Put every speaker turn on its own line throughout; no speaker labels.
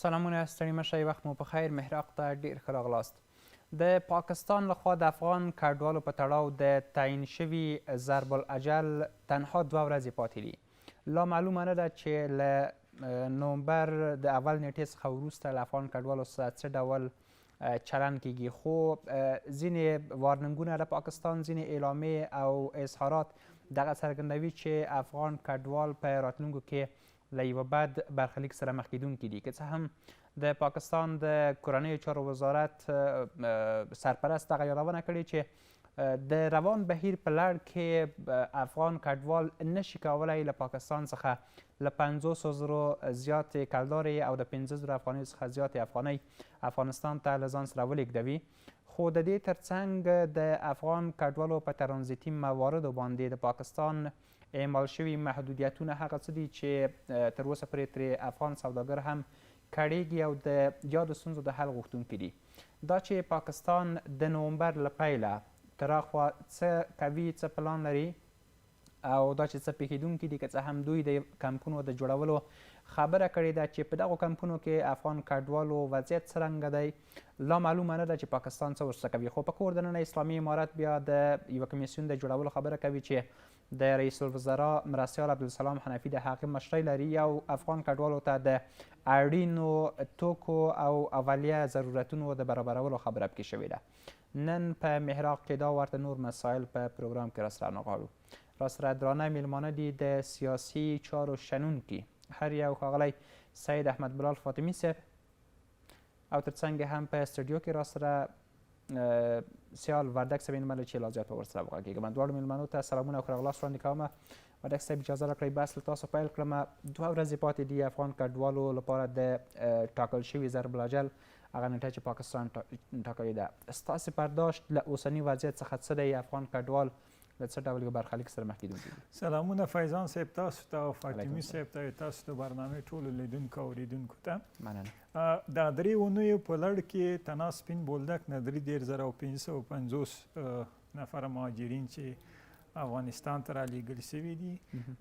سلامونه ستړي مه شئ وخت مو په خیر محراق ته ډیر ښه راغلاست د پاکستان لخوا د افغان کډوالو په تړاو د تعین شوي ضرب الاجل تنها دوه ورځې پاتې دي لا معلومه نه ده چې له نومبر د اول نیټې څخه وروسته له افغان کډوالو سره څه ډول چلند کیږي خو ځینې وارننګونه د پاکستان ځینې اعلامیې او اظهارات دغه څرګندوي چې افغان کډوال په راتلونکو کې له یوه بد برخلیک سره مخ کیدونکي دي. که څه هم د پاکستان د کورنیو چارو وزارت سرپرست دغه یادونه کړې چې د روان بهیر په لړ کې افغان کډوال نشي کولای له پاکستان څخه له پنځوسو زرو زیاتې کلدارې او د پنځه زرو افغانیو څخه زیاتې افغانۍ افغانستان ته له ځان سره ولیږدوي خو د دې ترڅنګ د افغان کډوالو په ترانزیتي مواردو باندې د پاکستان اعمال شوي محدودیتونه هغه څه دي چې تر اوسه پرې ترې افغان سوداګر هم کړېږي او د یادو ستونزو د حل غوښتونکي دي. دا چې پاکستان د نومبر له پیله تراخوا څه کوي، څه پلان لري او دا چې څه پېښېدونکي دي، که څه هم دوی د کمپونو د جوړولو خبره کړې ده چې په دغو کمپونو کې افغان کډوالو وضعیت څرنګه دی، لا معلومه نه ده چې پاکستان څه ورسره کوي. خو په کور دننه اسلامي امارت بیا د یوه کمیسیون د جوړولو خبره کوي چې د رئیس الوزرا مرستیال عبدالسلام حنفي د هغې مشرۍ لري او افغان کډوالو ته د اړینو توکو او اولیه ضرورتونو د برابرولو خبره پکې شوې ده. نن په محراق کې دا ورته نور مسایل په پروګرام کې راسره نغاړو. راسره درانه میلمانه دي د سیاسي چارو شنونکي هر یو ښاغلی سید احمد بلال فاطمي صاحب او ترڅنګ هم په سټډیو کې راسره سیال وردګ صاحب میلمه چې لا زیات به ورسره وغږېږم. دواړو میلمنو ته سلامونه او ښه راغلاست وړاندې کوم. وردګ صاحب اجازه راکړئ بحث له تاسو پیل کړم. دوه ورځې پاتې دي افغان کډوالو لپاره د ټاکل شوي ضرب الاجل هغه نیټه چې پاکستان ټاکلې ده، ستاسې برداشت له اوسني وضعیت څخه څه دی؟ افغان کډوال له څه ډول یو برخلیک سره مخ کېدونکي دي؟
سلامونه فیضان صاحب تاسو ته او فاطمي صاحب ته، تاسو د برنامې ټولو لیدونکو او اورېدونکو ته
مننه.
دا درې اونیو په لړ کې تنا سپین بولدک نه 33,550 نفره مهاجرین چې افغانستان ته رالیږل شوي دي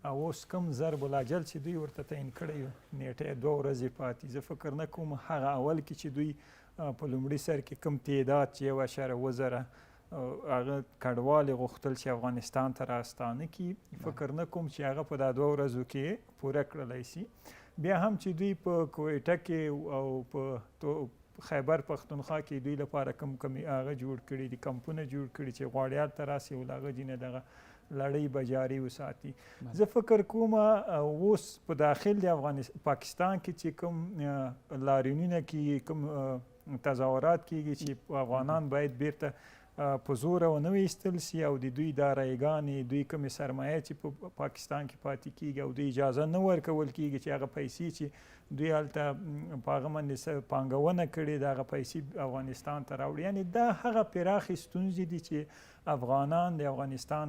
او اوس کوم ضرب الاجل چې دوی ورته تعین کړی نیټه یې دوه ورځې پاتې. زه فکر نه کوم هغه اول کې چې دوی په لومړي سر کې کوم تعداد چې 1.7 زره هغه کډوال غوښتل چې افغانستان ته راستانه کړي، فکر نه کوم چې هغه په دا دوه ورځو کې پوره کړلی سي. بیا هم چې دوی په کویټه کې او په خیبر پښتونخوا کې دوی لپاره کوم کمی هغه جوړ کړي دي، کمپونه جوړ کړي چې غواړي هلته راسي او له هغه ځینه دغه لړۍ به جاري وساتي. زه فکر کوم اوس په داخل د افغانستان پاکستان کې چې کوم لاریونونه کیږي، کوم تظاهرات کیږي چې افغانان باید بیرته په زوره ونه ویستل سي او د دوی دارایګانې، دوی کومې سرمایه چې په پاکستان کې پاتې کیږي او دوی اجازه نه ورکول کیږي چې هغه پیسې چې دوی هلته په هغه باندې پانګونه کړې ده هغه پیسې افغانستان ته راوړي. یعنې دا هغه پراخې ستونزې دي چې افغانان د افغانستان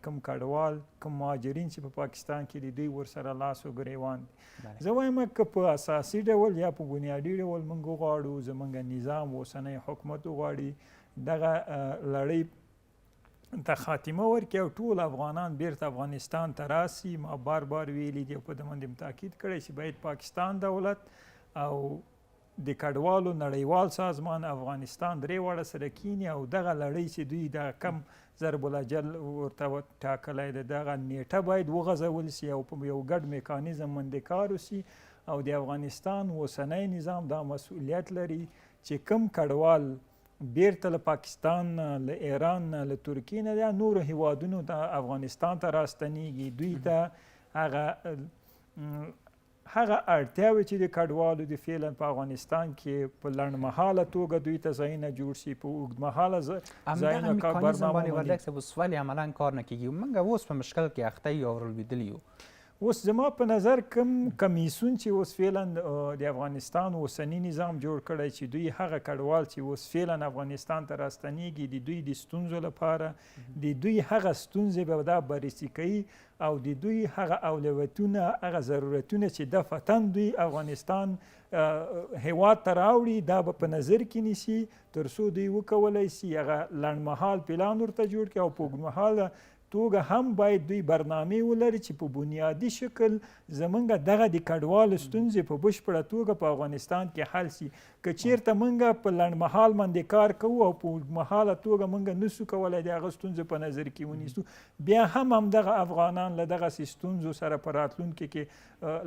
کوم کډوال، کوم مهاجرین چې په پاکستان کې دي، دوی ورسره لاس و ګریوان دي. زه وایم که په اساسي ډول یا په بنیادي ډول موږ وغواړو، زموږ نظام اوسنی حکومت وغواړي دغه لړۍ ته خاتمه ورکړي او ټول افغانان بیرته افغانستان ته راسي، ما بار بار ویلي دي او په دې باندې مې تاکید کړی چې باید پاکستان دولت او د کډوالو نړیوال سازمان افغانستان درې واړه سره کینی او دغه لړۍ چې دوی دغه کم ضرب الاجل ورته ټاکلی دی دغه نیټه باید وغځول سي او په یو ګډ میکانیزم باندې کار وسي. او د افغانستان اوسنی نظام دا مسؤلیت لري چې کم کډوال بیرته له پاکستان نه، له ایران نه، له ترکیې نه یا نورو هیوادونو ته افغانستان ته راستنیږي، دوی ته هغه هغه اړتیاوې چې د کډوالو د فعلا په افغانستان کې په لنډمهاله توګه دوی ته ځایونه جوړ شي، په اوږدمهاله ځایونه
برنامه باندې وردګ صاحب اوس ولې عملا کار نه کیږي؟ موږ اوس په مشکل کې اخته یو او لوېدلي یو.
اوس زما په نظر کوم کمیسیون چې اوس فعلا د افغانستان اوسنی نظام جوړ کړی چې دوی هغه کډوال چې اوس فعلا افغانستان ته راستنیږي د دوی د ستونزو لپاره د دوی هغه ستونزې به دا بررسي کوي او د دوی هغه اولویتونه، هغه ضرورتونه چې دفعتاً دوی افغانستان هیواد ته راوړي دا به په نظر کې نیسي تر څو دوی وکولای سي هغه لنډمهال پلان ورته جوړ کړي او په اوږدمهاله توګه هم باید دوی برنامې ولري چې په بنیادي شکل زمونږ دغه د کډوالو ستونزې په بشپړه توګه په افغانستان کې حل سي. که چیرته مونږ په لنډمهال باندې کار کوو او په اوږدمهاله توګه مونږ نسو کولای د هغه ستونزې په نظر کې ونیسو، بیا هم همدغه افغانان له دغسې ستونزو سره په راتلونکي کې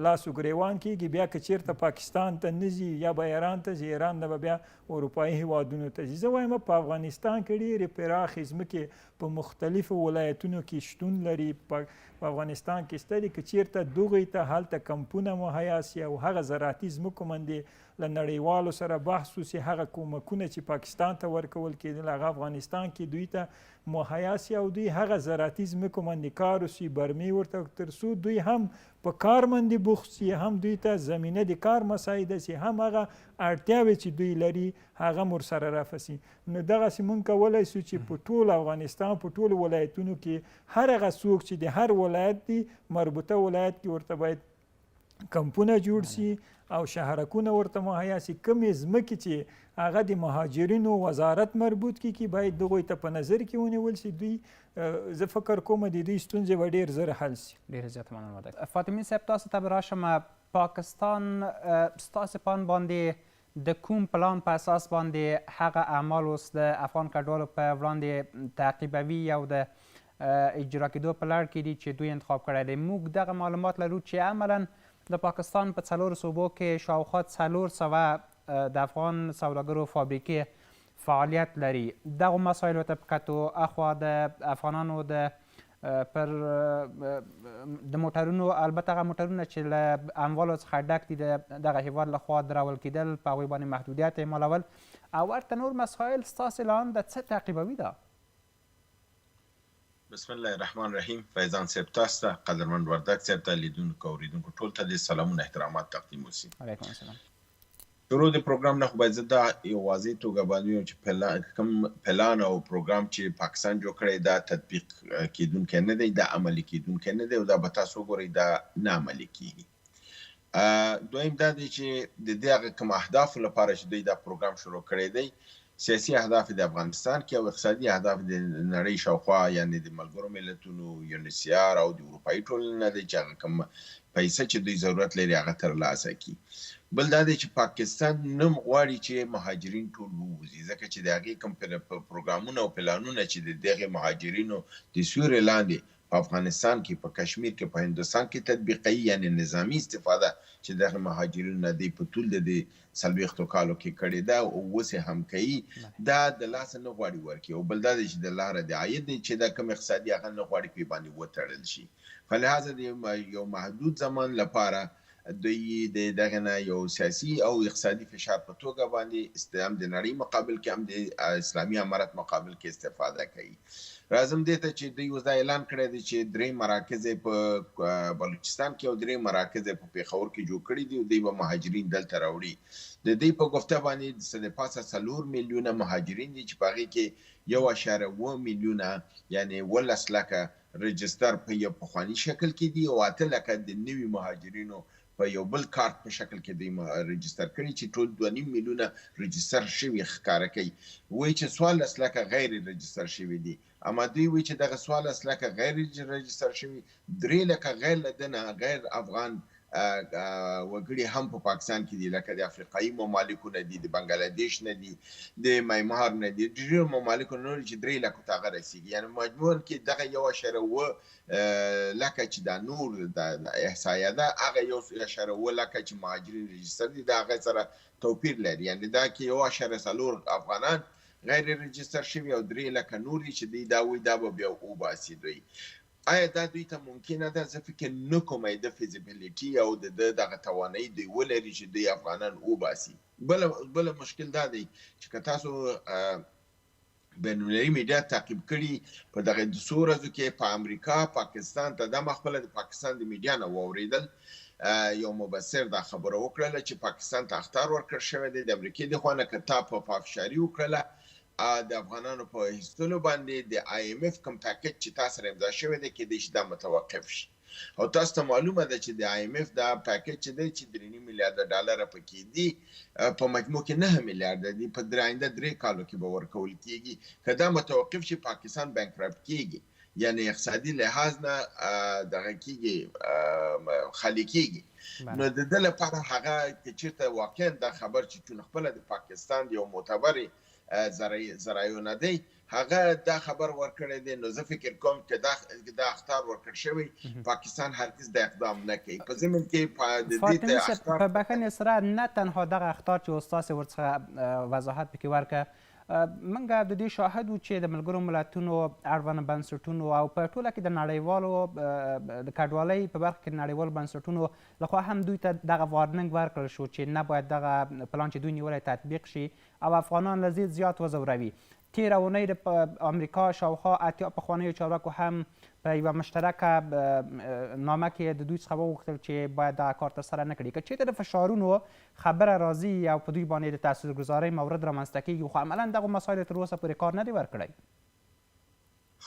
لاس و ګریوان کیږي. بیا که چیرته پاکستان ته نه ځي یا به ایران ته ځي، ایران نه به بیا اروپایي هیوادونو ته ځي. زه وایم په افغانستان کې ډېرې پراخې ځمکې په مختلفو ولایتونو کې شتون لري، په افغانستان کې شته دي. که چیرته دغوی ته هلته کمپونه مهیا سي او هغه زراعتي ځمکو باندې له نړیوالو سره بحث وسي، هغه کومکونه چې پاکستان ته ورکول کېدل هغه افغانستان کې دوی ته مهیا سي او دوی هغه زراعتي ځمکو باندې کار وسي، برمې ورته، تر څو دوی هم په کار باندې بوخت سي، هم دوی ته زمینه د کار مساعده سي، هم هغه اړتیاوې چې دوی لري هغه هم ورسره رفع سي. نو دغسې مونږ کولای سو چې په ټول افغانستان په ټولو ولایتونو کې هر هغه څوک چې د هر ولایت دی مربوطه ولایت کې ورته باید کمپونه جوړ سي او شهرکونه ورته مهیا سي. کومې ځمکې چې هغه د مهاجرینو وزارت مربوط کیږي باید دغوی ته په نظر کې ونیول سي. دوی زه فکر کوم د دوی ستونزې به ډېر زر حل سي.
ډېره زیاته مننه وردګ فاطمي صاحب، تاسو ته به راشم. پاکستان ستاسې په اند باندې د کوم پلان په اساس باندې هغه اعمال اوس د افغان کډوالو په وړاندې تعقیبوي او د اجرا کېدو په لړ کې دي چې دوی انتخاب کړی دی؟ موږ دغه معلومات لرو چې عملا د پاکستان په څلورو صوبو کې شاوخوا 400 د افغان سوداګرو فابریکې فعالیت لري. دغو مسایلو ته په کتو اخوا د افغانانو د پر د موټرونو، البته هغه موټرونه چې له اموالو څخه ډک دي د دغه هیواد له خوا درول کېدل، په هغوی باندې محدودیت اعمالول او ورته نور مسایل، ستاسې له انده څه تعقیبوي دا؟
بسم الله الرحمن الرحیم. فیضان صاحب تاسو ته، قدرمن وردګ صاحب ته، لیدونکو او اورېدونکو ټول ته د سلامونه احترامات تقدیم وسي.
علیکم السلام.
شروع د پروګرام نه خو باید زه دا یو واضح توګه باندې ویم چې کوم پلان او پروګرام چې پاکستان جوړ کړی دا تطبیق کېدونکی نه دی، دا عملي کېدونکی نه دی او دا به تاسو وګورئ دا نه عملي کیږي. دویم دا دی چې د دې هغه کوم اهدافو لپاره چې دوی دا پروګرام شروع کړی دی، سیاسي اهداف د افغانستان کې او اقتصادي اهداف د نړۍ شاوخوا، یعنې د ملګرو ملتونو، یونسیار او د اروپایي ټولنې نه دی چې هغه کوم پیسې چې دوی ضرورت لري هغه ترلاسه کړي. بل دا دی چې پاکستان نم غواړي چې مهاجرین ټول ووځي، ځکه چې د هغې کوم پروګرامونه او پلانونه چې د دغې مهاجرینو د سیوري لاندې په افغانستان کې، په کشمیر کې، په هندوستان کې تطبیقوي، یعنې نظامي استفاده چې دغه مهاجرینو نه دی په طول د دې 40 کالو کې کړې ده او اوس یې هم کوي، دا د لاسه نه غواړي ورکړي. او بل دا دی چې د لاره د عاید دی چې دا کوم اقتصادي هغه نه غواړي پرې باندې وتړل شي. فلهذا د یو محدود زمان لپاره دوی د دغه نه یو سیاسي او اقتصادي فشار په توګه باندې هم د نړۍ مقابل کې هم د اسلامي امارت مقابل کې استفاده کوي. راځم دې ته چې دوی اوس دا اعلان کړی دی چې 3 مراکز یې په بلوچستان کې او 3 مراکز یې په پېښور کې جوړ کړي دي او دوی به مهاجرین دلته راوړي. د دوی په ګفته باندې څه د پاسه 4 میلیونه مهاجرین دي چې په هغې کې 1.7 میلیونه یعنې 17 لکه رجستر په یو پخواني شکل کې دي او 8 لکه د نوي مهاجرینو په یو بل کارت په شکل کې دوی رجستر کړي چې ټول 2.5 میلیونه رجستر شوي ښکاره کوي. وایي چې 14 لکه غیر رجستر شوي دي، اما دوی وایي چې دغه 14 لکه غیر رجستر شوي، 3 لکه غیر له ده نه غیر افغان وګړي هم په پاکستان کې دي، لکه د افریقایي ممالکو نه دي، د بنګلادیش نه دي، د میمار نه دي، ډېرو ممالکو نه چې 3 لکو ته هغه رسېږي. یعنې مجموعاً کې دغه 1.7 لکه چې دا نور د احصایه ده، هغه 1.7 لکه چې مهاجرین رجستر دي، دا هغه سره توپیر لري. یعنې دا کې 1.4 افغانان غیر رجستر شوي او 3 لکه نور دي چې دوی دا وایي دا به بیا وباسي دوی. آیا دا دوی ته ممکنه ده؟ زه فکر نه کوم د فیزیبیلیټي او د ده دغه توانایي دوی ولري چې دوی افغانان وباسي. بله مشکل دا دی چې که تاسو بین المللي میډیا تعقیب کړي په دغه د څو ورځو کې په امریکا پاکستان ته، دا ما خپله د پاکستان د میډیا نه واورېدل، یو مبصر دا خبره وکړله چې پاکستان ته اخطار ورکړ شوی دی د امریکې د خوا نه که تا په پافشاري وکړله د افغانانو په ایستلو باندې د آی ایم اف کوم پیکج چې تا سره امضا شوی دی کېدای شي دا متوقف شي. او تاسو ته معلومه ده چې د آی ایم اف دا پیکج چې دی چې 3.5 میلیارده ډالره پکې دي، په مجموع کې 9 میلیارده دي، په آینده 3 کالو کې به ورکول کېږي. که دا متوقف شي پاکستان بانکرپټ کېږي. یعنی اقتصادي لحاظ نه دغه کیږي، خالي کیږي. نو د ده لپاره هغه که چیرته واقعا دا خبر چې چون خپله د پاکستان د یو معتبرې ذرایعو نه دی هغه دا خبر ورکړی دی، نو زه فکر کوم که دا دا اخطار ورکړ شوی، پاکستان هرگز د اقدام نه کوي په ضمن کې د دې
فاطمي صاحب، په بښنې سره، نه تنها دغه اخطار چې اوس تاسې ورڅخه وضاحت پکې ورکړه، موږ د دې شاهد وو چې د ملګرو ملتونو اړوند بنسټونو او په ټوله کې د نړیوالو د کډوالۍ په برخه کې د نړیوالو بنسټونو لخوا هم دوی ته دغه وارننګ ورکړل شو چې نباید دغه پلان چې دوی نیولی تطبیق شي او افغانان له زیات زیات وځوروي. تېره اونۍ د امریکا شاوخوا 80 پخوانیو چارواکو هم په یوه مشترکه نامه کې د دوی څخه وغوښتل چې باید دغه کار ترسره نه کړي. که چېرته د فشارونو خبره راځي او په دوی باندې د تاثیرګذارۍ مورد رامنځته کېږي، خو عملا دغو مسایلو تر اوسه پورې کار نه دی ورکړی.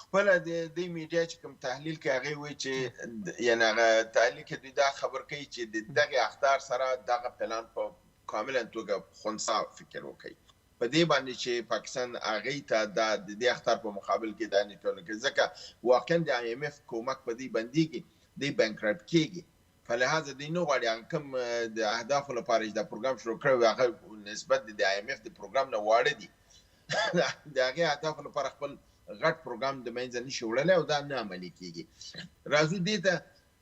خپله د دې میډیا چې کوم تحلیل کوي، هغه وایي چې یعنی هغه تحلیل کې دوی دا خبر کوي چې د دغه اخطار سره دغه پلان په کاملا توګه خنثی فکر وکړي په دې باندې چې پاکستان هغه ته دا د دې اخطار په مقابل کې دا نه ټول کوي، ځکه واقعا د آی ایم ایف کومک په دې بنديږي، دی بانکرپټ کیږي. فلهذا دوی نه غواړي هغه کوم د اهدافو لپاره چې دا پروګرام شروع کړی وي، هغه نسبت د آی ایم ایف د پروګرام نه واړه دي. د هغې اهدافو لپاره خپل غټ پروګرام د منځه نشي وړلی او دا نه عملي کیږي. راځو دې ته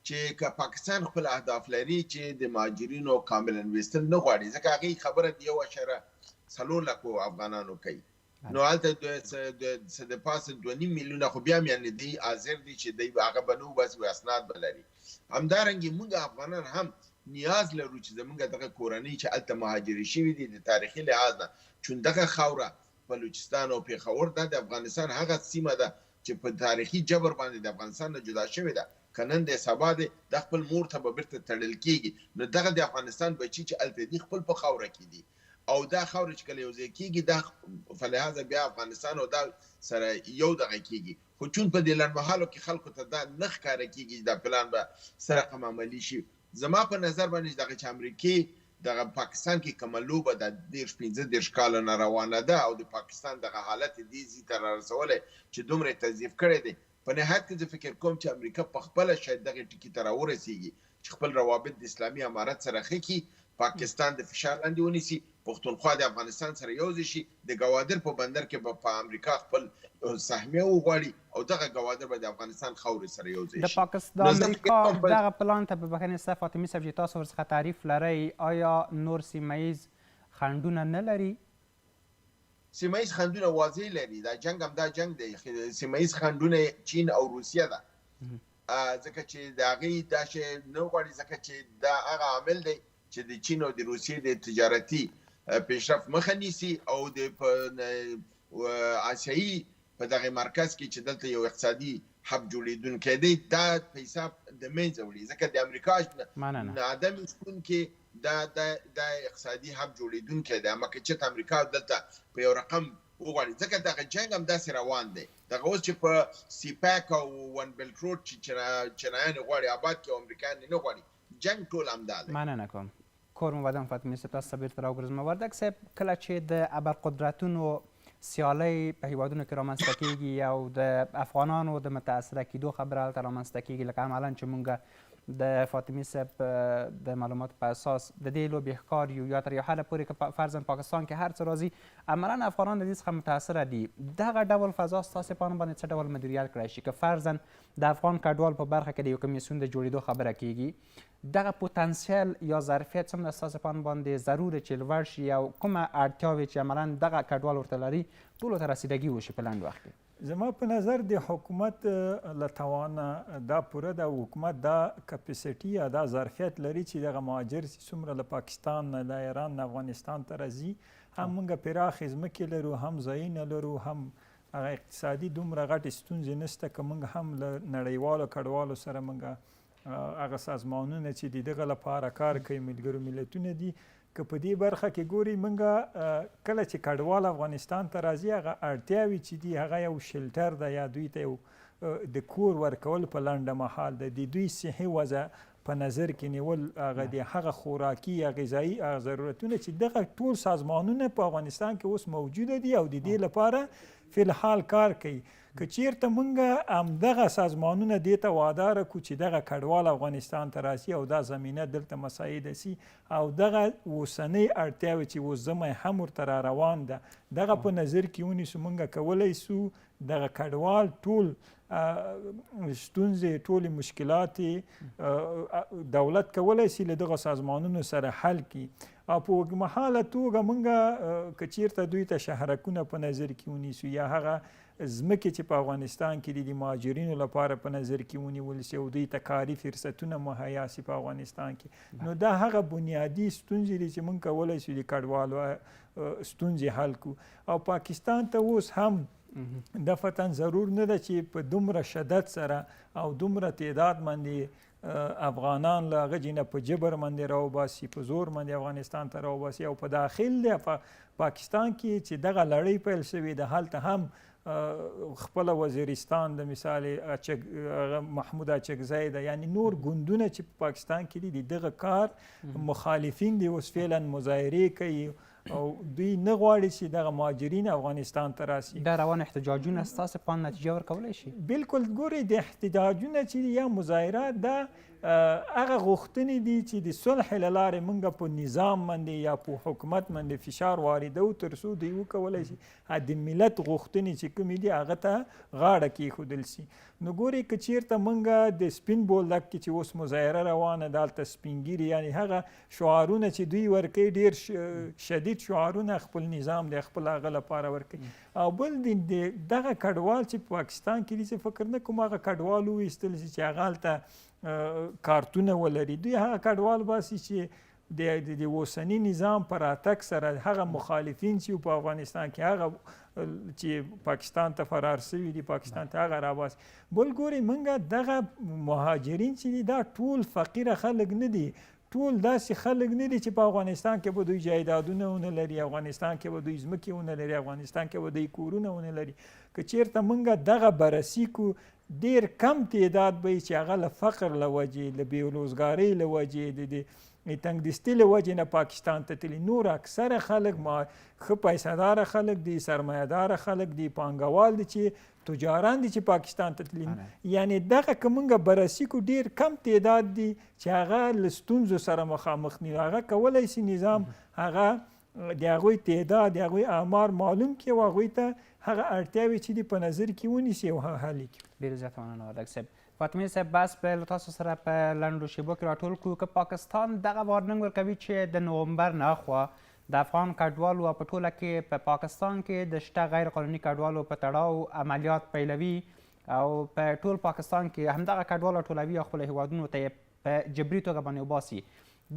چې که پاکستان خپل اهداف لري چې د مهاجرینو کاملا ویستل نه غواړي، ځکه هغې خبره د 1.4 لکو افغانانو کوي، نو هلته څه د پاسه 2.5 میلیونه خو بیا هم یعنې دوی حاضر دي چې دوی هغه به نه وباسي، اسناد به لري. همدارنګې موږ افغانان هم نیاز لرو چې زموږ دغه کورنۍ چې هلته مهاجرې شوي دي د تاریخي لحاظ نه، چون دغه خاوره بلوچستان او پېښور دا د افغانستان هغه سیمه ده چې په تاریخي جبر باندې د افغانستان نه جدا شوې ده، که نن دی سبا دی دا خپل مور ته به بیرته تړل کېږي. نو دغه د افغانستان بچي چې هلته دي خپل په خاوره کې دي، او دا خاوره چې کله یو ځای کېږي دا فلهذا بیا افغانستان او دا سره یو دغه کېږي. خو چون په دې لنډمهالو کې خلکو ته دا نه ښکاره کېږي چې دا پلان به څه رقم عملي شي، زما په نظر باندې دغه چې امریکې دغه پاکستان کې کومه لوبه د 30 35 کاله نه روانه ده او د پاکستان دغه حالت دې ځای ته رارسولی چې دومره یې تضعیف کړی دی، په نهایت کې زه فکر کوم چې امریکا په خپله شاید دغې ټکي ته راورسېږي چې خپل روابط د اسلامي امارت سره ښه کړي، پاکستان د فشار لاندې ونیسي، پښتونخوا د افغانستان سره یو ځای شي، د ګوادر په بندر کې به په امریکا خپل سهمیه وغواړي او دغه ګوادر به د افغانستان خاورې سره یو ځای
د
شي.
پاکستان
نو زه فکر
امریکا
کوم په
دغه پلان ته په بښنې سره فاطمي صاحب چې تاسو ورڅخه تعریف لرئ، آیا نور سیمه ییز خنډونه نه لري؟
سیمه ییز خنډونه واضح لري، دا جنګ هم دا جنګ دی، سیمه ییز خنډونه چین او روسیه ده، ځکه چې د هغې دا شی نه غواړي، ځکه چې دا هغه عامل دی چې د چین او د روسیې د تجارتي پیشرفت مخه نیسي او د په آسیایي په دغه مرکز کې چې دلته یو اقتصادي حب جوړېدونکی دی دا پیسه د منځه وړي، ځکه د امریکا
مننه.
عدم شتون کې دا دا دا اقتصادي حب جوړېدونکی دی. اما که چېرته امریکا دلته په یو رقم وغواړي، ځکه دغه جنګ هم داسې روان دی، دغه اوس چې په سی پیک او ون بیلټ روډ چې چینایان یې غواړي آباد کړي او امریکایان یې نه غواړي، جنګ ټول همدا دی.
مننه کوم. کور مو ودان فاطمي صاحب، تاسو ته بېرته راوګرځم. وردګ صاحب، کله چې د ابرقدرتونو سیالۍ په هیوادونو کې رامنځته کیږي او د افغانانو د متاثره کیدو خبره هلته رامنځته کیږي، لکه عملا چې مونږ د فاطمي صاحب د معلوماتو په اساس د دې لوبې ښکار یو، یا تر یو حده پورې که فرضاً پاکستان کې هر څه راځي، عملا افغانان د دې څخه متاثره دي. دغه ډول فضا ستاسې په اند باندې څه ډول مدیریت کړای شي؟ که فرضاً د افغان کډوال په برخه کې د یو کمیسیون د جوړېدو خبره کیږي، دغه پوتانسیل یا ظرفیت څومره ستاسې په اند باندې ضرور دی چې لوړ شي او کومه اړتیاوې چې عملا دغه کډوال ورته لري ټولو ته رسیدګي وشي په لنډ وخت کې؟
زما په نظر د حکومت له توانه دا پوره ده او حکومت دا کپیسټي یا دا ظرفیت لري چې دغه مهاجر چې څومره له پاکستان نه، له ایران نه افغانستان ته راځي، هم موږ پراخې ځمکې لرو، هم ځایونه لرو، هم هغه اقتصادي دومره غټې ستونزې نشته که موږ هم له نړیوالو کډوالو سره موږ هغه سازمانونه چې د دغه لپاره کار کوي، ملګرو ملتونه دي، که په دې برخه کې ګوري موږ کله چې کډوال افغانستان ته راځي هغه اړتیاوې چې دي هغه یو شیلټر ده یا دوی ته یو د کور ورکول په لنډه مهال ده، د دوی صحي وضع په نظر کې نیول، هغه د هغه خوراکي یا غذایي هغه ضرورتونه چې دغه ټول سازمانونه په افغانستان کې اوس موجوده دي او د دې لپاره فی الحال کار کوي. که چیرته مونږ همدغه سازمانونه دې ته واداره کړو چې دغه کډوال افغانستان ته راسي او دا زمینه دلته مساعده سي او دغه اوسنۍ اړتیاوې چې اوس ژمی هم ورته را روان ده دغه په نظر کې ونیسو، مونږ کولای سو دغه کډوال ټول ستونزې، ټولې مشکلات دولت کولای سي له دغه سازمانونو سره حل کړي. او په اوږدمهاله توګه مونږ که چیرته دوی ته شهرکونه په نظر کې ونیسو یا هغه ځمکې چې په افغانستان کې دي د مهاجرینو لپاره په نظر کې ونیول سي او دوی ته کاري فرصتونه مهیا سي په افغانستان کې، نو دا هغه بنیادي ستونزې دي چې مونږ کولای سو د کډوالو ستونزې حل کړو. او پاکستان ته اوس هم دفعتاً ضرور نه ده چې په دومره شدت سره او دومره تعداد باندې افغانان له هغه جینه په جبر باندې راوباسي، په زور باندې افغانستان ته راوباسي. او په داخل د پاکستان کې چې دغه لړۍ پیل شوې ده، هلته هم خپله وزیرستان د مثال محمود اچکزی ده، یعنی نور ګوندونه چې په پاکستان کې دي د دغه کار مخالفین دي، اوس فعلا مظاهرې کوي او دوی نه غواړي چې دغه مهاجرین افغانستان ته راسي.
دا روان احتجاجونه ستاسې په اند نتیجه ورکولی شي؟
بالکل، ګورئ د احتجاجونه چې یا مظاهره دا هغه غوښتنې دي چې د صلح له لارې موږ په نظام باندې یا په حکومت باندې فشار واردوو تر څو دوی وکولی شي د ملت غوښتنې چې کومې دي هغه ته غاړه کېښودل سي. نو ګورئ که چیرته موږ د سپین بولدک کې چې اوس مظاهره روانه ده، هلته سپین ږیري یعنی هغه شعارونه چې دوی ورکوي ډېر شدید شعارونه خپل نظام دی خپل هغه لپاره ورکوي. او بل دغه کډوال چې په پاکستان کې دي، زه فکر نه کوم هغه کډوال وویستل شي چې هغه هلته کارتونه ولري. دوی هغه کډوال باسي چې د اوسني نظام په راتګ سره هغه مخالفین چې په افغانستان کې هغه چې پاکستان ته فرار سوي دي، پاکستان ته هغه راباسي. بل ګورئ موږ دغه مهاجرین چې دي دا ټول فقیره خلک نه دي، ټول داسې خلک نه دي چې په افغانستان کې به دوی جایدادونه ونه لري، افغانستان کې به دوی ځمکې ونه لري، افغانستان کې به دوی کورونه ونه لري. که چیرته موږ دغه بررسي کړو، ډېر کم تعداد به وي چې هغه له فقر له وجې، له بې روزګارۍ له وجې، د تنګدستي له وجې نه پاکستان ته تللي. نور اکثره خلک ښه پیسهداره خلک دي، سرمایهداره خلک دي، پانګوال دي چې تجاران دي چې پاکستان ته تللي. یعنی دغه که موږ بررسي کړو ډېر کم تعداد دي چې هغه له ستونزو سره مخامخ دي. هغه کولی سي نظام هغه د هغوی تعداد، د هغوی اعمار معلوم کړي او هغوی ته هغه اړتیاوې چې دي په نظر کې ونیسي او هغه حل یې کړي.
ډېره زیاته مننه وردګ صاحب. فاطمې صاحب، بس به له تاسو سره په لنډو شېبو کې راټول کړو. که پاکستان دغه وارننګ ورکوي چې د نومبر نه اخوا د افغان کډوالو او په ټوله کې په پاکستان کې د شته غیر قانوني کډوالو په تړاو عملیات پیلوي او په ټول پاکستان کې همدغه کډوال راټولوي او خپلو هیوادونو ته یې په جبري توګه باندې وباسي،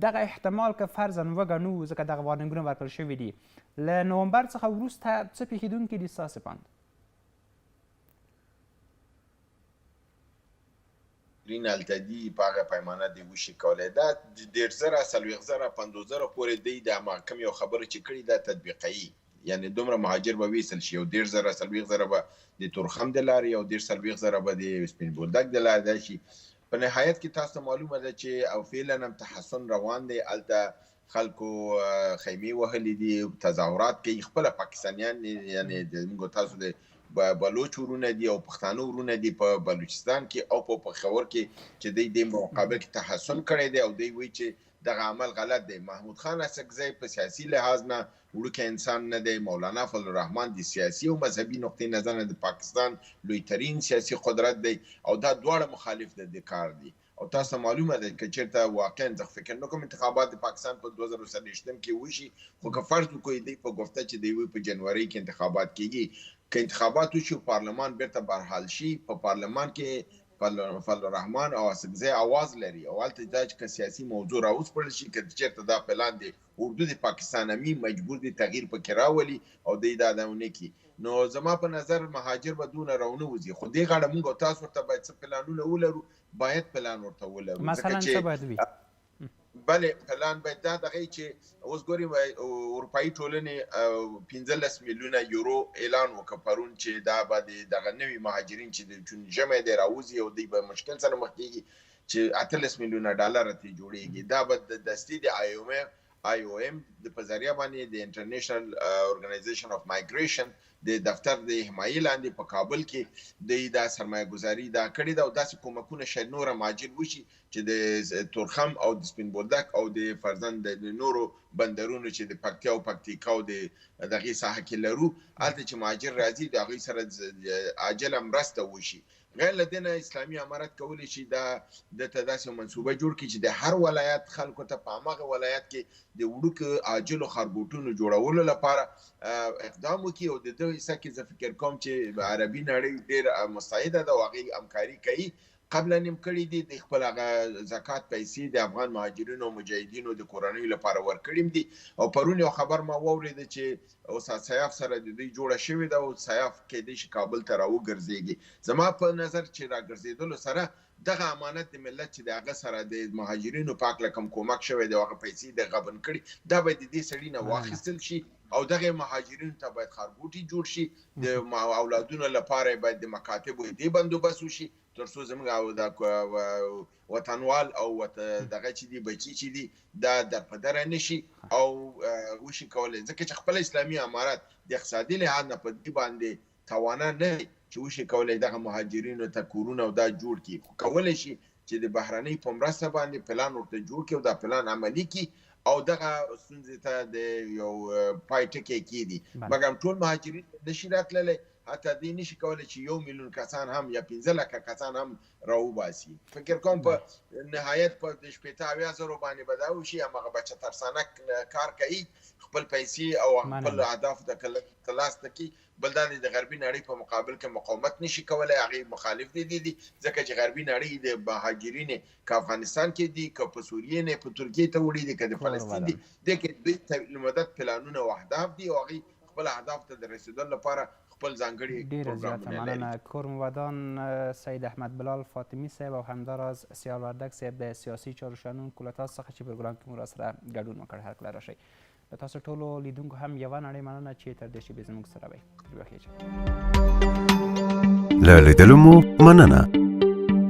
دغه احتمال که فرضاً وګڼو، ځکه دغه وارننګونه ورکړل شوي دي، له نومبر څخه وروسته څه پېښېدونکي دي ستاسې په اند؟
رین هلته دي په هغه پیمانه دی وشي کولی. دا 30,000، 40,000، 50,000 پورې دی د هماغه کوم یو خبره چې کړې دا تطبیقوي، یعنی دومره مهاجر به ویستل شي. یو 30,000، 40,000 به د تورخم د لارې، یو 30، 40,000 به د سپین بولدک د لارې راشي. په نهایت کې تاسو ته معلومه ده چې او فعلا هم تحسن روان دی، هلته خلکو خیمې وهلې دي، تظاهرات کوي، خپله پاکستانیان یعنی موږ تاسو د بلوچ ورونه دي او پښتانه ورونه دي په بلوچستان کې او په پېښور کې چې دوی دې مقابل کې تحسن کړی دی او دوی وایي چې دغه عمل غلط دی. محمود خان اڅکزی په سیاسي لحاظ نه وړوکی انسان نه دی، مولانا فضل الرحمن د سیاسي او مذهبي نقطې نظر نه د پاکستان لوی ترین سیاسي قدرت دی او دا دواړه مخالف د دې کار دي. او تاسو ته معلومه ده که چېرته واقعا زه فکر نه کوم انتخابات د پاکستان په 2024 کې وشي، خو که فرض وکړو دوی په ګفته چې دوی وایي په جنوري کې انتخابات کېږي، که انتخابات وشي او پارلمان بیرته برحال شي، په پارلمان کې فضل الرحمن او اڅکزی اواز لري او هلته دا چې که سیاسي موضوع راوسپړل شي، که چېرته دا پلان دی اردو د پاکستان امي مجبور دی تغییر پکې راولي او دوی دا دا ونه کړي، نو زما په نظر مهاجر به دونه راونه وځي. خو دې غاړه موږ او تاسو ورته باید څه پلانونه ولرو، باید پلان ورته ولرو.
مثلا څه باید وي؟
بله پلان باید دا دغه چې اوس ګوري اروپایي ټولنې 15 میلیونه یورو اعلان وکړ پرون چې دا به د دغه نوي مهاجرین چې د چون ژمی دی راوځي او دوی به مشکل سره مخ کېږي چې 18 میلیونه ډالر ترې جوړېږي. دا به د دستي د آی او ایم د په ذریعه باندې د انټرنیشنل ارګنایزیشن اف مایګریشن د دفتر د حمایې لاندې په کابل کې دوی دا سرمایه ګذاري دا کړې ده او داسې کومکونه شاید نور هم عاجل وشي چې د تورخم او د سپین بولدک او د فرضاً د نورو بندرونو چې د پکتیا او پکتیکا او د دغې ساحه کې لرو، هلته چې مهاجر راځي د هغوی سره عاجله مرسته وشي. غیر له دې نه اسلامي امارت کولی شي دا ده ته داسې یو منصوبه جوړ کړي چې د هر ولایت خلکو ته په هماغه ولایت کې د وړوکو عاجلو ښارګوټونو جوړولو لپاره اقدام وکړي او د ده حصه کې زه فکر کوم چې عربي نړۍ ډېره مستعده ده او هغوی همکاري کوي. قبلاً هم کړي دي، دوی خپل هغه زکات پیسې د افغان مهاجرینو او مجاهدینو د کورنیو لپاره ورکړي هم دي او پرون یو خبر ما واورېده چې استاد سیاف سره د دوی جوړه شوې ده او سیاف کېدای شي کابل ته راوګرځېږي. زما په نظر چې راګرځېدلو سره دغه امانت د ملت چې د هغه سره د مهاجرینو په هکله کوم کومک شوی دی او هغه پیسې د غبن کړي دا باید د دې سړي نه واخیستل شي او دغه مهاجرینو ته باید ښارګوټي جوړ شي، د اولادونو لپاره یې باید د مکاتبو دې بندوبست وشي تر څو زموږ او دا وطنوال او دغه چې دي بچي چې دي دا در په دره نشي او وشي کولی، ځکه چې خپل اسلامي امارت د اقتصادي لحاظ نه په دې باندې توانا نه دی چې وشي کولی دغه مهاجرینو ته کورونه او دا جوړ کړي، خو کولی شي چې د بهرنۍ په مرسته باندې پلان ورته جوړ کړي او دا پلان عملي کړي او دغه ستونزې ته د یو پای ټکی کېږدي. مګر ټول مهاجرین نشي راتللی، حتی دوی نشي کولی چې یو میلیون کسان هم یا 5 لکه کسان هم راوباسي. فکر کوم په نهایت په 60 70 زرو باندې به دا وشي، هماغه بچه ترسانک کار کوي، خپل پیسې او خپل اهدافو ته کله ترلاسه کړي. بل دا دی د غربي نړۍ په مقابل کې مقاومت نشي کولی، هغې مخالف دي دي، ځکه چې غربي نړۍ د مهاجرین که افغانستان کې دي، که په سوریې نه په ترکیې ته وړي دي، که د فلسطین دي، دې کې دوی طویل مدت پلانونه او اهداف دي او هغې خپل اهداف ته د رسېدلو لپاره خپل ځانګړي
ډیره زیاته
پروګرامونه لري.
مننه. کور مو ودان سید احمد بلال فاطمي صاحب او همداراز سیال وردګ صاحب د سیاسي چارو شنونکو له تاسو څخه چې پروګرام کې مو راسره ګډون وکړ. هر کله راشئ. له تاسو ټولو لیدونکو هم یوه نړۍ مننه چې تر دې شېبې زموږ سره وئ. تر بیا ښې
له لیدلو مو مننه.